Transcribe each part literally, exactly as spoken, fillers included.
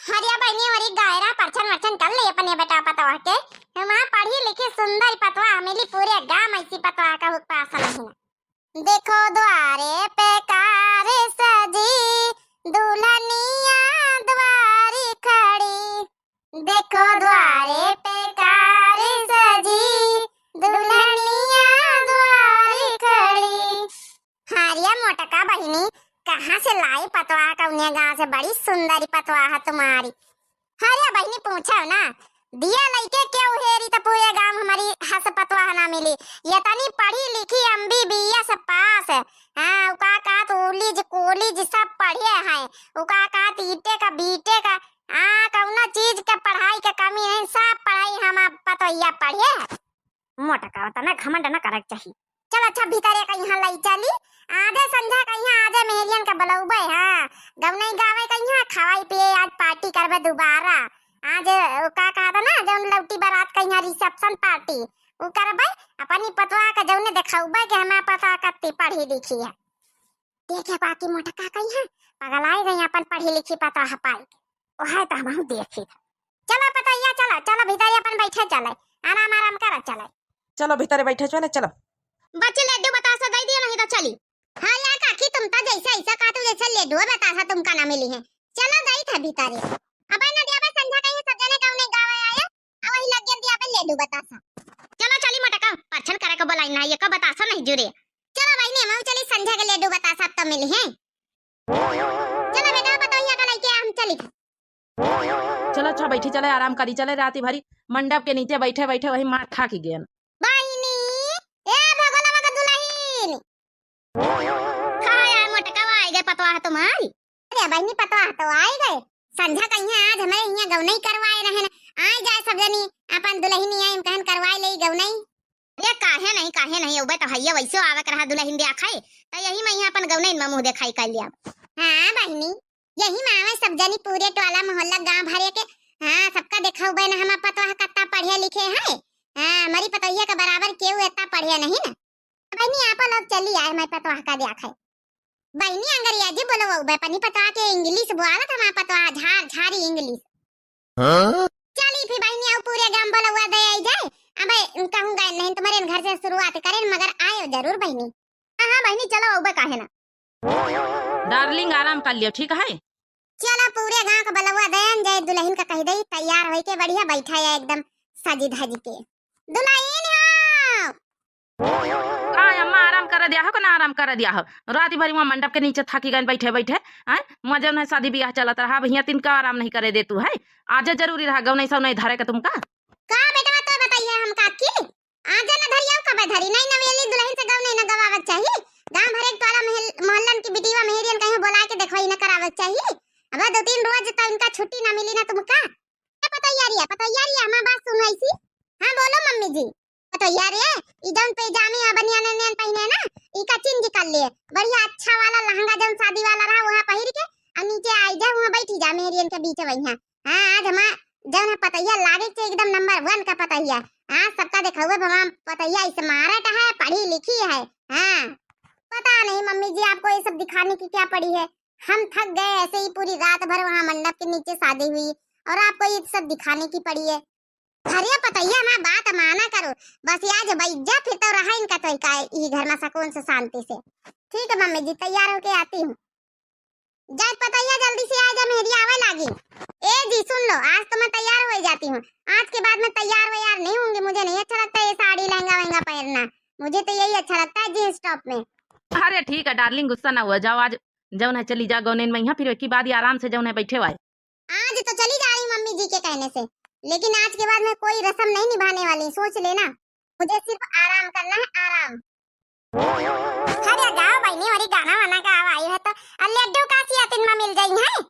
हरिया बहिनी, हरी गायरा परछन वरछन कर ले अपने बेटा पतवा के। हमार पढ़ी लिखी सुंदर पतवा मिली, पूरे गांव ऐसी पतवा का हुक पास नहीं। देखो द्वारे पे कार सजी, दुल्हनिया द्वारी खड़ी। देखो द्वारे पे कार सजी, दुल्हनिया द्वारी खड़ी। हाँ रे मोटका बहिनी, कहाँ से लाई पतवा, कौने गाँव से? बड़ी सुंदरी पतवा है तुम्हारी। हाँ रे बहिनी, पूछो ना, दिया लइके केहू हेरी त पूरे गाँव हमारी हस पतवा ना मिली। ये तनी पढ़ी लिखी, एमबीबीएस पास है। हाँ, उका कहत उलिज कोलिज सब पढ़े हैं। उका कहत ईटे का बीटे का, हाँ, कौनो चीज के पढ़ाई के कमी नहीं, सब पढ़ाई हमार पतोहिया पढ़े है। मोटका, तना घमंड न करे के चाही। चल अच्छा, भीतरे कहिया लई चली, आजे संझा कहिया, आजे मेहरियन के बुलौबे, हाँ, गौनई गावे कहिया, खवाई पिए, आज पार्टी करबे दोबारा। आज उ का कहत ना, जौन लौटी बारात कहिया रिसेप्शन पार्टी, उ करबे, अपनी पतवा के जौने देखौबे कि हमार पतवा कत्ती पढ़ी लिखी है। देखे बाकी मोटका कहिया, पगलाए गई अपन पढ़ी लिखी पतवा पाई के। ओहे तो हमहू देखी था। चलो पतोहिया, चलो, चलो भीतरी अपन बैठे चले, आराम आराम कर चले। चलो भीतरे बैठे चले, चलो। बच्ची लड्डू बतासा दे दियो, नहीं तो चली। हाँ यार काकी, तुम तो जैसे ऐसा कहते हो जैसे लड्डू बतासा तुमका ना मिली है। चलो गई था भीतरे। अब ना दिया बस संझा कहिया सब जने गाँव नहीं गाँव आया, अब वही लग गया दिया बस लड्डू बतासा। चलो चली मोटका, परछन करे को बोलाई ना, ये का बतासा नहीं जुरे। चलो बहिनी, हम चली संझा के लड्डू बतासा तो मिली है। चलो बेटा, पतोहिया का लइके हम चली। चलो अच्छा, बैठी चले, आराम करी चले, राती भरी मंडप के नीचे बैठे बैठे वही मार थाकी गयन। बहिनी, ए भगोलवा का दुलहिन। हाँ यार, मोटका आई गए पतवा तुम्हारी। अरे बहिनी, पतवा तो आई गए। संझा कहिया आज हमरे हियाँ गौनई करवाए रहन, आए जाए सब जनी, अपन दुलहिन आई कहन करवाए ले गौनई। अरे काहे नहीं, काहे नहीं, उबे तो हइये वैसे आवे के रहा दुलहिन ब्याह खाए, तो यही में यहाँ अपन गौनई में मुँह देखाई कर लिया। हाँ बहिनी, यही में आवे सब जनी, पूरे टोला मोहल्ला गाँव भरे के। हाँ, सबका देखौबे ना हमार पतवा कत्ता पढ़े लिखे है। हाँ, हमारी पतोहिया के बराबर केहू एतना पढ़े नहीं ना। बहिनी, आपन लोग चली आए, मैं पतवा का ब्याह खाए। बहिनी, अंग्रेजी बोलवौबे, अपनी पतवा के इंग्लिश बोलत हमार पतवा झार झारी इंग्लिश। हाँ? चली फिर बहिनी, आओ पूरे गांव बोलवा दे आई जाए। अबे कहूँ गए नहीं, तुम्हारे घर से शुरुआत करें, मगर आयो जरूर बहिनी। हाँ, हाँ बहिनी, चलो अउबे काहे ना। डार्लिंग, आराम कर लियो, ठीक है? चलो पूरे गांव का बोलवा देन, जय दुलहिन का कह दे, तैयार होई के बढ़िया बैठा है एकदम सजी धजी के। दुलहिन हो। का अम्मा, आराम कर दिया हो कि ना आराम कर दिया हो? रात भरी वहाँ मंडप के नीचे थकी गए बैठे बैठे। आय, वहाँ जौन है शादी ब्याह चलत रहा, अब हियाँ तिनका आराम नहीं करे दे तू है। आज जरूरी रहा गौनई सौनई धरे के तुमका। का बेटवा तो बताइए हम काकी? आज न धरियाऊ कबे धरी, नहीं नवेली दुलहिन से गौनई न गवावत चाही। गांव भरे के टोला महल-, मोहल्लन की बिटिया मेहरियन कहीं बोला के देखवाई न करावत चाही। अब दो तीन रोज तो इनका छुट्टी न मिली ना तुमका। ए पतोहिया रिया, पतोहिया रिया, हमार बात सुनो ऐसी। हाँ बोलो मम्मी जी। पतोहिया रे, ई जौन पैजामी आ बनियान उनियान पहिने ना, ई का चेंज कर ले। बढ़िया अच्छा वाला लहंगा जौन शादी वाला रहा वहाँ पहिर के, आ नीचे आई जा, वहाँ बैठी जा मेहरियन के बीच वहीं। हाँ, आज हमार जौन है पतोहिया लागे के एकदम नंबर वन का पतोहिया। हाँ, सबका देखौबे हमार पतोहिया smart है, पढ़ी लिखी है। हाँ, पता नहीं मम्मी जी आपको ये सब दिखाने की क्या पड़ी है, हम थक गए ऐसे ही पूरी रात भर वहाँ मंडप के नीचे शादी हुई और आपको ये सब दिखाने की पड़ी है। अरे पतोहिया हमार बात माना करो, बस आज बैठ जा फिर तो रहा इनका तो का ई घर में सुकून से शांति से। ठीक है मम्मी जी, तैयार होके आती हूँ। जाए पतोहिया जल्दी से आ जा, मेहरी आवे लागी। ए जी सुन लो, आज तो मैं तैयार हो ही जाती हूँ, आज के बाद मैं तैयार वैयार नहीं होंगी, मुझे नहीं अच्छा लगता ये साड़ी लहंगा वहंगा पहनना, मुझे तो यही अच्छा लगता है जींस टॉप में। अरे ठीक है डार्लिंग, गुस्सा ना हुआ जाओ, आज जौन है चली जा गौनेन में यहाँ, फिर एक ही बाद ही आराम से जौन है बैठे हुआ है। आज तो चली जा रही मम्मी जी के कहने से, लेकिन आज के बाद मैं कोई रस्म नहीं निभाने वाली, सोच लेना, मुझे सिर्फ आराम करना है, आराम। अरे गाओ बहिनी, अउरी गाना वाना गावा आई है तो, आ लड्डू का सियातिन में मिल जाई है।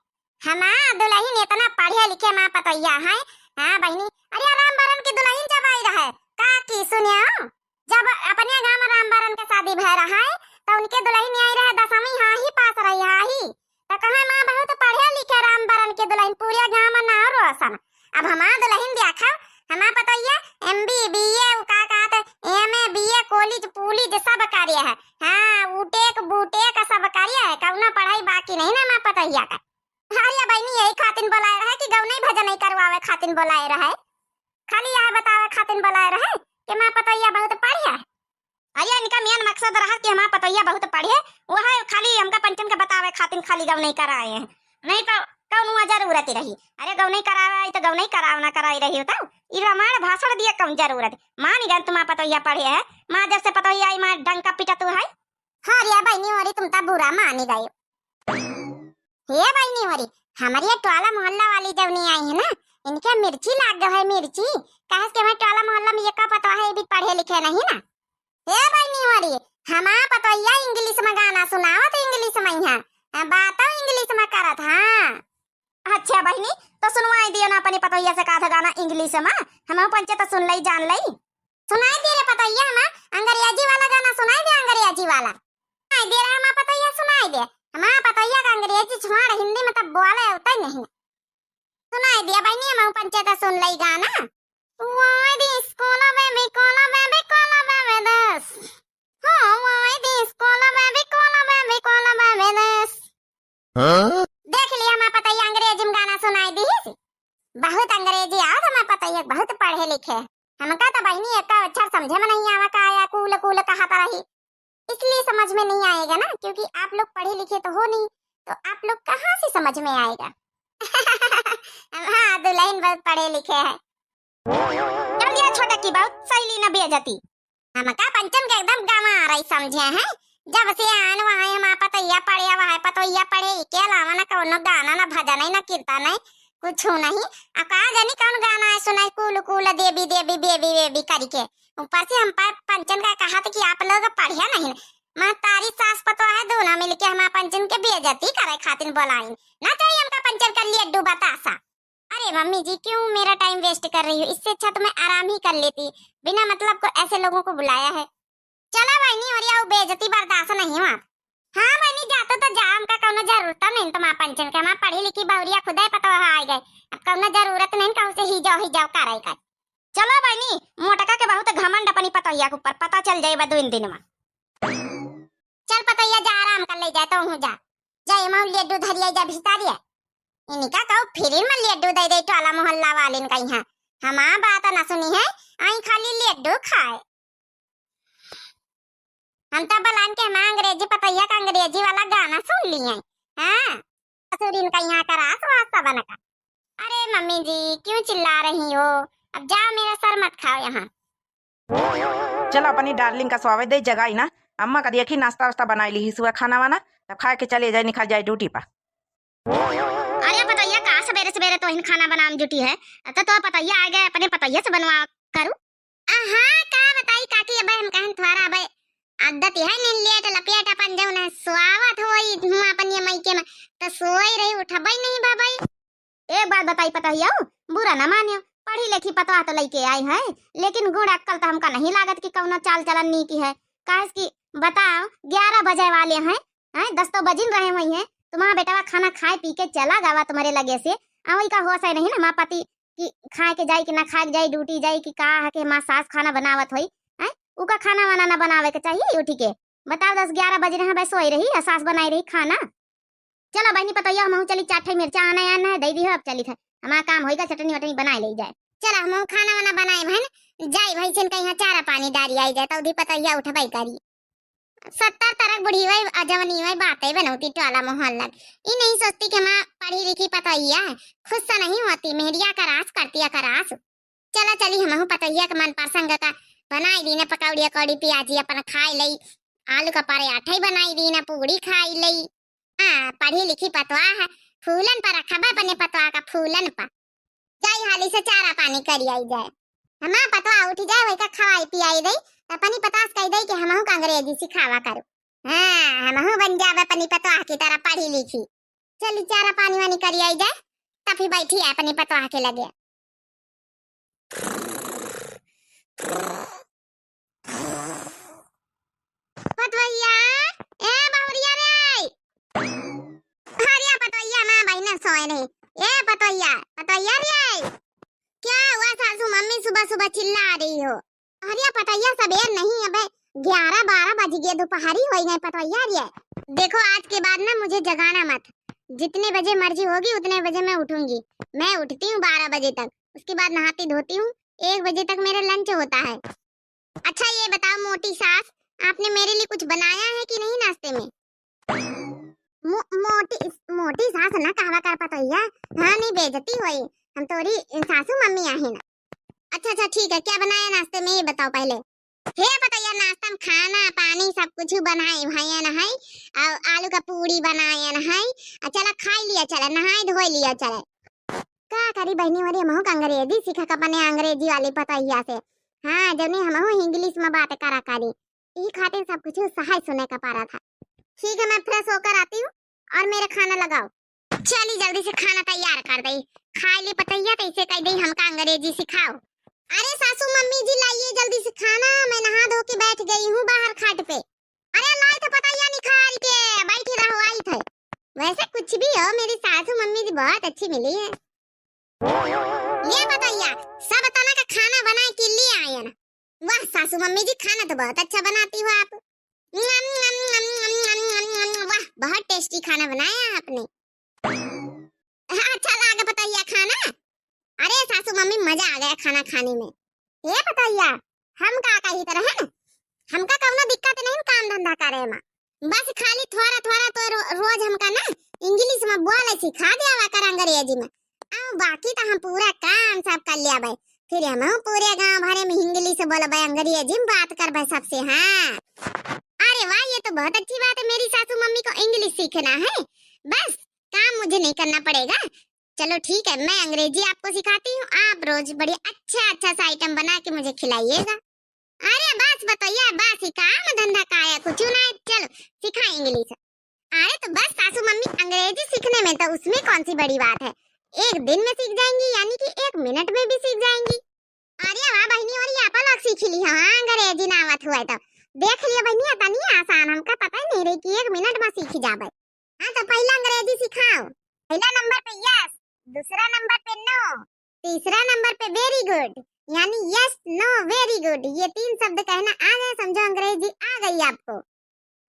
हमार दुलहिन इतना पढ़े लिखे हमार पतोहिया है। हाँ बहिनी, अरे राम बरन की दुलहिन जब आई रहे, का की सुने हो? जब अपने गाँव में राम बरन के शादी भय रहा है, तो उनके दुलहिन आई रहे दसवीं, हाँ ही पास रही, हाँ ही। तो कहा माँ बहुत पढ़े लिखे राम बरन के दुलहिन, पूरे गाँव में नाव रोशन। अब हमार दुलहिन देखो, हमार पतोहिया एमबीबीए, उ का कहत, एमए, बीए, कॉलेज, पुलिज सब करे है। हाँ, उटेक, बूटेक सब करे है, कौनो पढ़ाई बाकी नहीं ना हमार पतोहिया का। अरे बहिनी, यही खातिर बोलाए रहे कि बतावे खातिन बोलाए रहे, खाली यह बतावे खातिन बोलाए रहे कि हमार पतोहिया बहुत पढ़िया है। अरे इनका मेन मकसद रहा कि हमार पतोहिया बहुत पढ़े, वह खाली हमका पंचन के बतावे खातिन खाली गवनई कराए हैं, नहीं तो कौनो जरूरत ही रही। अरे गवनई करावे आई तो गवनई कराव ना कराई रही होता, ई रामायण भाषण दिए कौन जरूरत? मान गए तुम्हार पतोहिया पढ़े है, माँ जब से पतोहिया आई माँ डंका पिटत है। हाँ रे बहिनी होरी, तुम तो बुरा मान ही गए। हे बहिनी होरी, हमारी ये टोला मोहल्ला वाली जवनी आई है ना, इनके मिर्ची लाग गए है, मिर्ची। काहे से कि हमारे टोला मोहल्ला में ये का पतवा है, ये भी पढ़े लिखे नहीं ना। हे बहिनी होरी, हमार पतोहिया इंग्लिश में गाना सुनावत, इंग्लिश में यहाँ बातों इंग्लिश में करत। हाँ। अच्छा बहिनी, तो सुनवाई दियो ना अपनी पतोहिया से का था गाना इंग्लिश में, हम पंचे तो सुन लई जान लई। सुनाई दे रे पतोहिया, हमार अंग्रेजी वाला गाना सुनाई दे, अंग्रेजी वाला। सुनाई दे रे हमार पतोहिया, सुनाई दे। हमार पतोहिया का अंग्रेजी छोड़, हिंदी में तब बोले होता ही नहीं। सुनाई दिया बहिनी, हम पंचे तो सुन लई गाना। Why this koala baby, koala baby, koala baby this? Oh, why this koala baby, koala baby, koala baby this? हाँ? देख लिया, हमार पतैया अंग्रेजी में गाना सुनाई दी ही। बहुत अंग्रेजी आवत हमार पतैया, बहुत पढ़े लिखे। हमका तो बहिनी एक अक्षर समझे में नहीं आवा का या कूल कूल कहत रही, इसलिए समझ में नहीं आएगा ना, क्योंकि आप लोग पढ़े लिखे तो हो नहीं, तो आप लोग कहाँ से समझ में आएगा? हाँ, दुल्हन बहुत पढ़े लिखे है। कर दिया छोटा की बहुत सही ली ना बेइज्जती। हमका पंचन के एकदम गंवा रही समझे हैं। जब से आन वहाँ हमार पतैया पढ़े, वहाँ पतैया पढ़े, इके अलावा ना कौनो गाना, ना भजन है, ना कीर्तन है, कुछ नहीं। आ का जानी कौन गाना है सुनाई, कूल कूल देवी देवी बेबी बेबी करके। ऊपर से हम प-, पंचन का कहा था कि आप लोग पढ़िया नहीं। महतारी सास पतोह है, दोनों मिलके हमार पंचन के बेइज्जती करे खातिर बोलाइन। ना चाहिए हमका पंचन का लड्डू बतासा। अरे मम्मी जी, क्यों मेरा टाइम वेस्ट कर रही हो? इससे अच्छा तो मैं आराम ही कर लेती, बिना मतलब को ऐसे लोगों को बुलाया है। चला बहिनी, और या बेइज्जती बर्दाश्त नहीं हुआ। हाँ बहिनी, जातो तो जा, हमका कौनो जरूरत नहीं तुम्हार पंचन के, हमार पढ़ी लिखी बहुरिया खुदे पतोह आ गए, अब कौनो जरूरत नहीं कहूँ से ही जाओ ही जाओ करे का। चला बहिनी, मोटका के बहुत घमंड अपनी पतोहिया के ऊपर, पता चल जाए बा दो दिन में। चल पतोहिया जा, आराम कर ले जाए, तो हूँ जा, जा एमा लड्डू धरिया जा भीतरिया। इनका कहू फिर में लड्डू दे दे टोला मोहल्ला वालिन का यहाँ, हमार बात ना सुनी है, आई खाली लड्डू खाए। हम तो बलान के हमार अंग्रेजी पतैया का अंग्रेजी वाला गाना सुन लिए। हाँ, ससुरिन का यहाँ का रास वास्ता बना का। अरे मम्मी जी, क्यों चिल्ला रही हो? अब जाओ, मेरा सर मत खाओ यहाँ। चला अपनी डार्लिंग का स्वावे दे जगाई ना। अम्मा का देखी नाश्ता वास्ता बनाई ली ही सुबह खाना वाना, तब खाए के चले जाए, निकल जाए ड्यूटी पर। अरे पतैया का सवेरे सवेरे तो हिन खाना बनान जुटी है, अब तो, तो पतैया आ गए, अपने पतैया से बनवा करू। अहा, का बताई काकी, अबे हम कहन थोड़ा अबे आदत है नीन लेट लपेट अपन जौन है स्वावत होई हुआ अपन ये मइके में, तो सोई रही, उठबई नहीं बा भाई। एक बात बताई पतोहिया, बुरा ना मानियो, पढ़ी लिखी पतोह तो लइके आई है, लेकिन गुण अक्कल तो हमका नहीं लागत कि कौनो चाल चलन नीकी है। काहे कि बताओ, ग्यारह बजे वाले हैं, हैं, दस तो बजिन रहे हुई हैं, तुम्हारा बेटवा खाना खाए पी के चला गवा तुम्हारे लगे से, आ वही का होश है नहीं ना, हमार पति कि खाए के जाई कि ना खाए के जाई, ड्यूटी जाई कि का है कि हमार सास खाना बनावत होई, हैं, उका खाना वाना ना बनावे के चाहिए उठी के। बताओ, दस ग्यारह बज रहे हैं, बस सोई रही, आ सास बनाई रही खाना। चला बहिनी पतोहिया, हमहू चली, चार ठे मिर्चा आना है, आना है, दे दी हो, अब चली थे, हमारा काम होइगा, चटनी वटनी बनाए ले जाए। चला हमहू खाना वाना बनाए बहन, जाई भैंसिन का यहाँ चारा पानी डारी आई जाए, तो उधी पतोहिया उठबई करी। सत्तर तरह बुढ़ी वही अजवनी वही बातें बनौती टोला मोहल्ला। ई नहीं सोचती कि हमार पढ़ी लिखी पतोहिया है, खुश से नहीं होती, मेहरिया का रास करती है का रास। चला चली हमहू पतोहिया के मन पसंद का बनाई दी ना पकौड़ी अकौड़ी प्याजी अपन खाई लई, आलू का पराठा ही बनाई दी ना पूड़ी खाई लई। हाँ, पढ़ी लिखी पतवा है, फूलन पर रखबा अपने पतवा का फूलन पर। जाई हाली से चारा पानी करी आई जाए, हमार पतवा उठ जाए वही का खवाई पियाई दई, तो अपनी पतवा से कह दई कि हमहू का अंग्रेजी सिखावा करो। हाँ, हमहू बन जाब अपनी पतवा की तरह पढ़ी लिखी। चली चारा पानी वानी करी आई जाए, तब फिर बैठी है अपनी पतवा के लगे। पतवैया, ए बहुरिया रे। हरिया पतवैया, माँ बहिना सोए रही। ए पतवैया, पतवैया रे। क्या हुआ सासू मम्मी, सुबह सुबह चिल्ला रही हो? अरे पतैया सबेर नहीं, अबे ग्यारह बारह बज गए, दोपहरी हो गए पतैया रे। देखो आज के बाद ना मुझे जगाना मत, जितने बजे मर्जी होगी उतने बजे मैं उठूंगी। मैं उठती हूँ बारह बजे तक, उसके बाद नहाती धोती हूँ, एक बजे तक मेरा लंच होता है। अच्छा ये बताओ मोटी सास, आपने मेरे लिए कुछ बनाया है कि नहीं नाश्ते में? मो-, मोटी, मोटी सास ना कहवा कर पतोहिया। हाँ, नहीं बेइज्जती होई। हम तोरी सासू मम्मी आहे ना। अच्छा, अच्छा, ठीक है, क्या बनाया नाश्ते में ये बताओ पहले। हे पतोहिया, नाश्ता में खाना पानी सब कुछ बनाए भैया न है, और आलू का पूड़ी बनाए न है। आ चला खाई लिया चला, नहाए धोए लिया चला। का करी बहिनी, वरी हमहू का अंग्रेजी सीखा का बने अंग्रेजी वाली पतोहिया से। हाँ, जौनी हमहू English में बात करा करी। ई खातिर सब कुछ सहज सुने का पारा था। ठीक है, मैं fresh होकर आती हूँ और मेरा खाना लगाओ। चली जल्दी से खाना तैयार कर दे, खाए ली पतोहिया तो इसे कह दे हमका अंग्रेजी सिखाओ। अरे सासू मम्मी जी लाइए जल्दी से खाना, मैं नहा धो के बैठ गई हूँ बाहर खाट पे। अरे लाई तो पतोहिया निखार के बैठी रहो, आई थे। वैसे कुछ भी हो, मेरी सासू मम्मी जी बहुत अच्छी मिली है। ये पतोहिया, सब तना का खाना बना के ले आयन। वाह सासू मम्मी जी, खाना तो बहुत अच्छा बनाती हो आप। वाह, बहुत tasty खाना बनाया आपने। अच्छा लागे पतोहिया खाना? अरे सासू मम्मी, मजा आ गया खाना खाने में। हे पतोहिया, हम का कही तरह है ना, हमका कौनो दिक्कत नहीं काम धंधा करे में। बस खाली थोड़ा थोड़ा तो रो-, रोज हमका ना English में बोले सिखा देवा कर अंग्रेजी में। आ बाकी तो हम पूरा काम सब कर लेबे, फिर हम पूरे गांव भरे में English बोलबे, अंग्रेजी में बात करबे सबसे। हाँ, अरे वाह, ये तो बहुत अच्छी बात है, मेरी सासू मम्मी को English सीखना है, बस काम मुझे नहीं करना पड़ेगा। चलो ठीक है, मैं अंग्रेजी आपको सिखाती हूँ, आप रोज बड़ी अच्छा अच्छा सा item बना के मुझे खिलाइएगा। अरे बस पतोहिया, बस ही काम धंधा का है, कुछ ना है, चलो सिखाए English। अरे तो बस सासू मम्मी, अंग्रेजी सीखने में तो उसमें कौन सी बड़ी बात है, एक दिन में सीख जाएंगी, यानी कि एक मिनट में भी सीख जाएंगी। अरे वाह बहिनी, और यहाँ पर लोग सीख ली, हाँ अंग्रेजी ना आवत हुआ तो देख लियो बहिनी, इतनी आसान, हमका पता ही नहीं रही कि एक मिनट में सीख जाबे। हाँ तो पहला अंग्रेजी सिखाओ। पहला नंबर पे yes, दूसरा नंबर पे no, तीसरा नंबर पे very good, यानी yes, no, very good, ये तीन शब्द कहना आ गए, समझो अंग्रेजी आ गई आपको।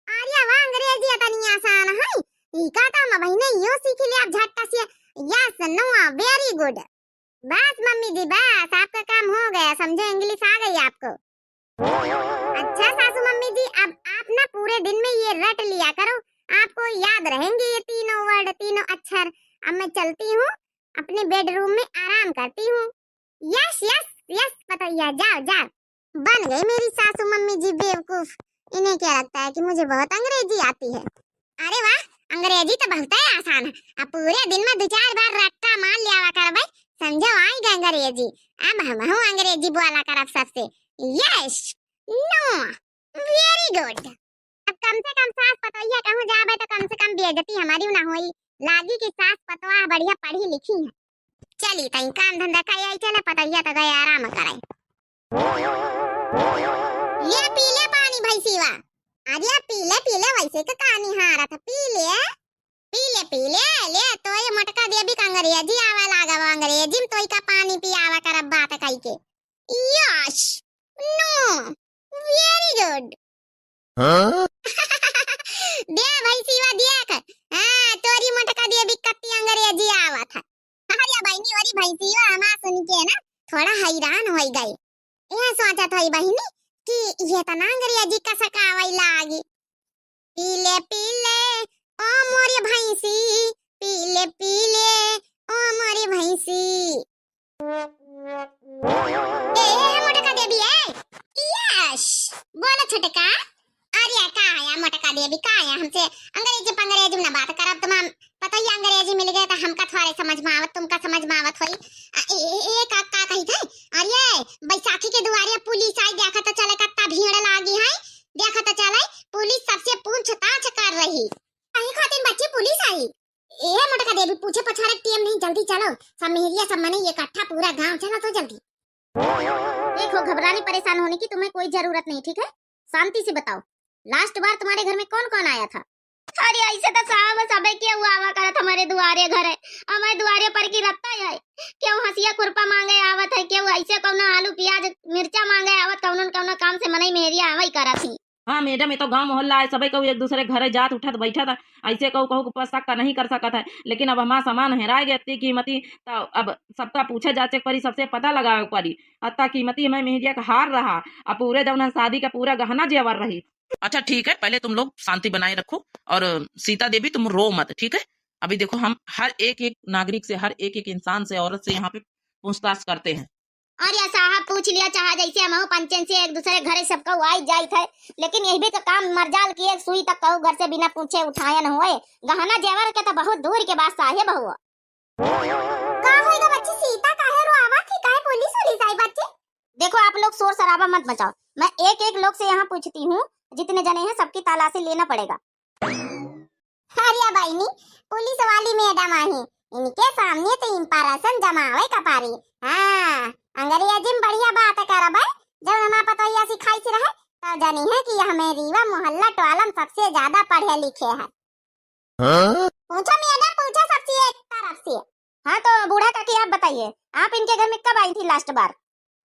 अरे वाह, अंग्रेजी इतनी आसान है, इका तो हम अबहिने यो सीख लिया झट से, yes, no, very good। बस मम्मी जी बस, आपका काम हो गया, समझो English आ गई आपको। अच्छा सासू मम्मी जी, अब आप ना पूरे दिन में ये रट लिया करो, आपको याद रहेंगे ये तीनों word, तीनों अक्षर। अब मैं चलती हूँ अपने bedroom में, आराम करती हूँ। Yes, yes, yes पतोहिया, जाओ जाओ। बन गई मेरी सासू मम्मी जी बेवकूफ। इन्हें क्या लगता है कि मुझे बहुत अंग्रेजी आती है? अरे वाह, अंग्रेजी तो बहुत ही आसान है। अब पूरे दिन में दो चार बार रट्टा मार लिया करबे, समझो आई गए अंग्रेजी। अब हमहू अंग्रेजी बोला करब सबसे, yes, no, very good। अब कम से कम सास पतोहिया कहूँ जाबे तो कम से कम बेइज्जती हमारी ना होई, लागी कि सास पतोह बढ़िया पढ़ी लिखी है। चली तई काम धंधा कई आई, चले पतोहिया तो गए आराम करे। ये पी ले पानी भैंसीवा। अरे पी ले, पी ले, वैसे के का निहारत है, पी ले, पी ले, पी ले, ले तो ये मोटका देवी का अंग्रेजी आवा लागा, वो अंग्रेजी में तोई का पानी पियावा करब बात कई के। Yes, no, very good। हाँ? दे भैंसीवा देख, हाँ तोरी मोटका देवी कत्ती अंग्रेजी आवत है। अरे बहिनी, ओरी भैंसियो हमार सुन के ना थोड़ा हैरान होई गई। यह सोचत होई बहिनी कि ये तना अंग्रेजी का सकावई लागी। पीले पीले ओ मोरी भैंसी, पीले पीले ओ मोरी भैंसी। ए, ए, ए, मोटका देवी, ए। यस, बोलो छोटका। अरे का आया मोटका देवी, का आया हमसे अंग्रेजी पंग्रेजी में ना बात करब, तुम पता ही अंग्रेजी मिल गए तो हमका थोड़े समझ में आवत, तुमका समझ में आवत होई। आ, ए, ए, ए, का, का कही थे? अरे बैसाखी के दुआरे पुलिस आई, देखा तो चले कत्ता भीड़ लागी है, देखा तो चले पुलिस सबसे पूछताछ कर रही। कहीं खातिर बच्ची पुलिस आई? ए मोटका देवी, पूछे पछाड़े के टेम नहीं, जल्दी चलो, सब मेहरिया सब मने इकट्ठा पूरा गांव, चलो तो जल्दी। देखो, घबराने परेशान होने की तुम्हें कोई जरूरत नहीं, ठीक है? शांति से बताओ, लास्ट बार तुम्हारे घर में कौन कौन आया था? अरे ऐसे तो साहब सबे केहू आवा करत हमारे दुआरे घर है, हमारे दुआरे पर की रत्ता है, केहू हंसिया खुरपा मांगे आवत है, केहू ऐसे कौनो आलू प्याज मिर्चा मांगे आवत, कौनो न कौनो काम से मनई मेहरिया आवई करत ही। हाँ मैडम, ये तो गाँव मोहल्ला है, सबे कहू एक दूसरे घरे जात उठत बैठत है, ऐसे कहू कहू के ऊपर शक का नहीं कर सकत है, लेकिन अब हमार सामान हेराय गए इतनी कीमती, तो अब सबका पूछे जाचे के परी, सबसे पता लगावे के परी। इतना कीमती हमें मेहरिया का हार रहा, अब पूरे जौन है शादी का पूरा गहना जेवर रही। अच्छा ठीक है, पहले तुम लोग शांति बनाए रखो और सीता देवी तुम रो मत, ठीक है? अभी देखो हम हर एक एक नागरिक से, हर एक एक इंसान से, औरत से यहाँ पे पूछताछ करते हैं। अरे साहब, पूछ लिया चाहा जैसे हमहू पंचन से एक दूसरे घरे सबका आई जाइत है, लेकिन यही भी तो काम मरजाल की एक सुई तक कहू घर से बिना पूछे उठायन होए। गहना जेवर के तो बहुत दूर के बात साहेब हुआ। का होइगा बच्ची सीता, काहे रोआवा थी, काहे पुलिस उलिस आई बच्ची? देखो आप लोग शोर शराबा मत मचाओ, मैं एक एक लोग से यहाँ पूछती हूँ, जितने जने हैं सबकी तलाशी लेना पड़ेगा। अरे बहिनी, पुलिस वाली मैडम आही, इनके सामने तो इम्प्रेशन जमावे का पारी। हाँ, अंग्रेजी में बढ़िया बात करब है, जब हमार पतोहिया सिखाई से रहे, तब जानी है कि यह मेहरिया मोहल्ला टोला में सबसे ज्यादा पढ़े लिखे है। हाँ? पूछो मैडम, पूछो सबसे एक तरफ से। हाँ तो बूढ़ा काकी आप बताइए, आप इनके घर में कब आई थी लास्ट बार?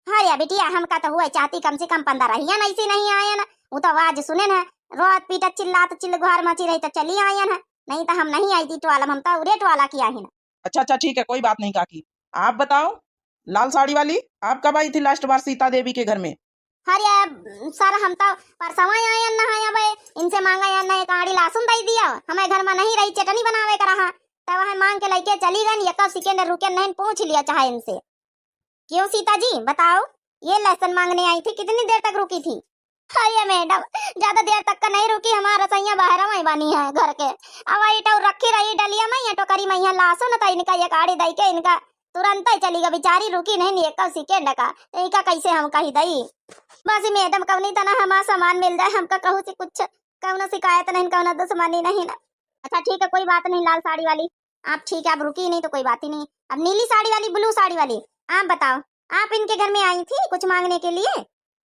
अरे बिटिया, हमका तो हुआ चाहती कम से कम पंद्रह हिया नहीं से नहीं आयन। वो तो आवाज सुने न, रोत पीटत चिल्लात चिल्लघार मची रही तो चली आयन है, नहीं तो हम नहीं आई थी टोला में, हम तो उरे टोला की आहिन। अच्छा अच्छा ठीक है, कोई बात नहीं काकी। आप बताओ लाल साड़ी वाली, आप कब आई थी लास्ट बार सीता देवी के घर में? अरे सर, हम तो परसवा आयन न है, अब इनसे मांगा या न एक आड़ी लहसुन दे दिया, हमें घर में नहीं रही, चटनी बनावे का रहा, तब वह मांग के लेके चली गई, एक सेकंड रुके नहीं, पूछ लिया चाहे इनसे। क्यों सीता जी, बताओ, ये लहसुन मांगने आई थी, कितनी देर तक रुकी थी? अरे मैडम, ज्यादा देर तक का नहीं रुकी, हमार रसोइया बाहर में बनी है घर के, अब वही टौर रखी रही डलिया में, या टोकरी में, यहाँ लहसुन था, इनका एक आड़ी दई के इनका तुरंत ही चली गई बेचारी, रुकी नहीं एक सेकंड का, तो इनका कैसे हम कही दई? बस मैडम, कौनी तना हमार सामान मिल जाए, हमका कहू से कुछ कौनो शिकायत नहीं, कौनो दुश्मनी नहीं ना। अच्छा ठीक है, कोई बात नहीं लाल साड़ी वाली, आप ठीक है, आप रुकी नहीं तो कोई बात ही नहीं। अब नीली साड़ी वाली, ब्लू साड़ी वाली, आप बताओ, आप इनके घर में आई थी कुछ मांगने के लिए?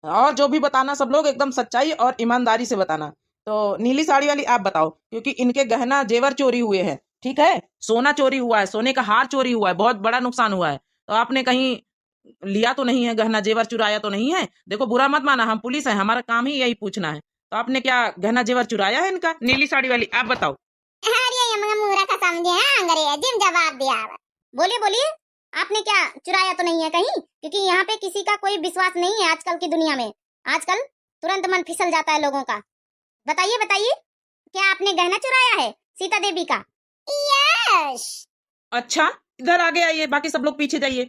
और जो भी बताना सब लोग एकदम सच्चाई और ईमानदारी से बताना। तो नीली साड़ी वाली आप बताओ, क्योंकि इनके गहना जेवर चोरी हुए हैं, ठीक है, सोना चोरी हुआ है, सोने का हार चोरी हुआ है, बहुत बड़ा नुकसान हुआ है। तो आपने कहीं लिया तो नहीं है, गहना जेवर चुराया तो नहीं है? देखो बुरा मत माना, हम पुलिस हैं, हमारा काम ही यही पूछना है। तो आपने क्या गहना जेवर चुराया है इनका? नीली साड़ी वाली आप बताओ। अरे ये हमका मूर्ख समझे हैं, अंग्रेजी में जवाब दिया है। बोलिए बोलिए, आपने क्या चुराया तो नहीं है कहीं? क्योंकि यहाँ पे किसी का कोई विश्वास नहीं है आजकल की दुनिया में। आजकल तुरंत मन फिसल जाता है लोगों का। बताइए बताइए, क्या आपने गहना चुराया है सीता देवी का? यस। अच्छा, इधर आगे आइए, बाकी सब लोग पीछे जाइए।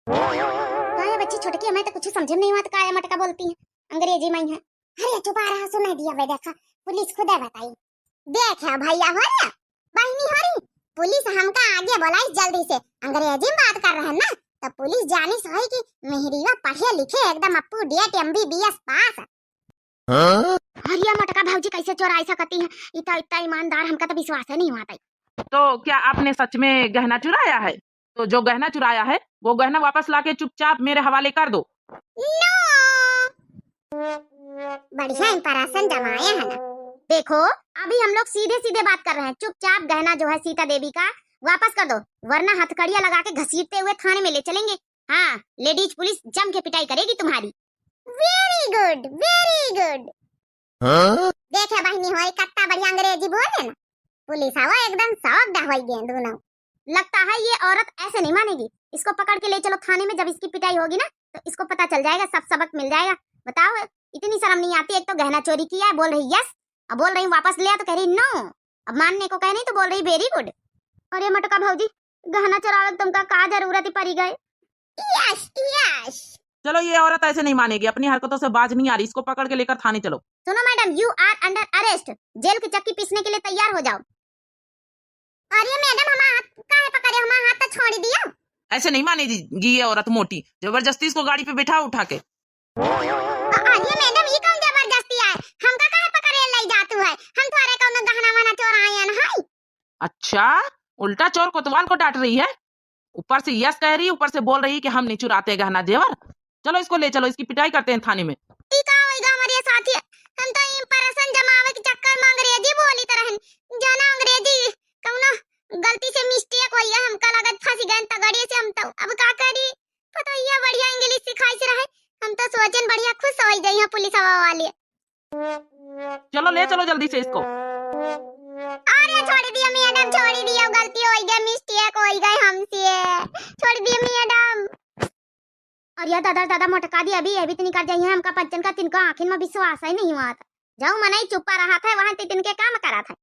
का है बच्ची छोटकी, हमें तो कुछ समझ में नहीं आवत, का है मटका बोलती है, अंग्रेजी में ही है। अरे चुप रहा, सुनाई दिया बे, देखा पुलिस खुदे बताई। देख है भैया हो रे, बहिनी हो री, पुलिस हमका आगे बोलाइस जल्दी से, अंग्रेजी में बात कर रहे हैं ना, तो पुलिस जानिस होई कि मेहरिया पढ़े लिखे एकदम up to date M B B S पास। हाँ? अरे मोटका भौजी कैसे चोराई सकती है, इतना इतना ईमानदार, हमका तो विश्वास ही नहीं हुआ था। तो क्या आपने सच में गहना चुराया है? तो जो गहना चुराया है वो गहना वापस लाके चुपचाप मेरे हवाले कर दो। नो। बढ़िया impression जमाए है ना। देखो, अभी हम लोग सीधे सीधे बात कर रहे हैं, चुपचाप गहना जो है सीता देवी का वापस कर दो, वरना हथकड़िया लगा के घसीटते हुए थाने में ले चलेंगे। हाँ, लेडीज पुलिस जम के पिटाई करेगी तुम्हारी। Very good, very good। हाँ? देखे बहिनी होई, कत्ता बढ़िया अंग्रेजी बोले ना, पुलिस हवा एकदम सौक डहवाई गए दोनों। लगता है ये औरत ऐसे नहीं मानेगी, इसको पकड़ के ले चलो थाने में, जब इसकी पिटाई होगी ना तो इसको पता चल जाएगा, सब सबक मिल जाएगा। बताओ, इतनी शर्म नहीं आती, एक तो गहना चोरी किया है, बोल रही यस, अब बोल रही वापस ले आ तो कह रही नो, अब मानने को कह नहीं तो बोल रही वेरी गुड। अरे मटका भौजी, गहना चोरावे के तुमका का जरूरत ही पड़ी गए? Yes, yes. चलो, ये औरत ऐसे नहीं मानेगी, अपनी हरकतों से बाज नहीं आ रही, इसको पकड़ के लेकर थाने चलो। सुनो madam, you are under arrest, जेल की चक्की पीसने के लिए तैयार हो जाओ। अरे मैडम, हमारा हाथ काहे पकड़े, हमारा हाथ तो छोड़ दियो। ऐसे नहीं मानेगी ये औरत मोटी, जबरदस्ती इसको गाड़ी पे बैठाओ उठा के। अ-, अरे मैडम, ये कौन जबरदस्ती आए, हमका काहे पकड़े ले जातू है, हम थोड़े कौनो गहना वहना चोरायन है। अच्छा, उल्टा चोर कोतवाल को डांट रही है, ऊपर से यस कह रही, ऊपर से बोल रही कि हम नहीं चुराते गहना जेवर। चलो इसको ले चलो, इसकी पिटाई करते हैं थाने में। ई का होइगा हमारे साथी? हम तो impression जमावे के चक्कर में अंग्रेजी बोली तरह, जाना अंग्रेजी कौनो गलती से mistake होइगा, हमका लगत फंस गए तगड़िए से हम तो। अब का करी? पता ही है बढ़िया English सिखाई से रहे, हम तो सोचन बढ़िया खुश हो गई हैं पुलिस वाले। चलो, ले चलो जल्दी से इसको। अरे छोड़ दिया मैडम, छोड़ दिया, गलती होइ गई, मिस्टेक होइ गई हमसे, छोड़ दिया मैडम। अरे दादा, दादा मोटका दी, अभी ये भी तो निकल जाइए, हमका पंचन का तिनका आँखिन में विश्वास ही नहीं हुआ था। जाऊ मनई चुप्पा रहा था, वहाँ ती तिनके काम करा था।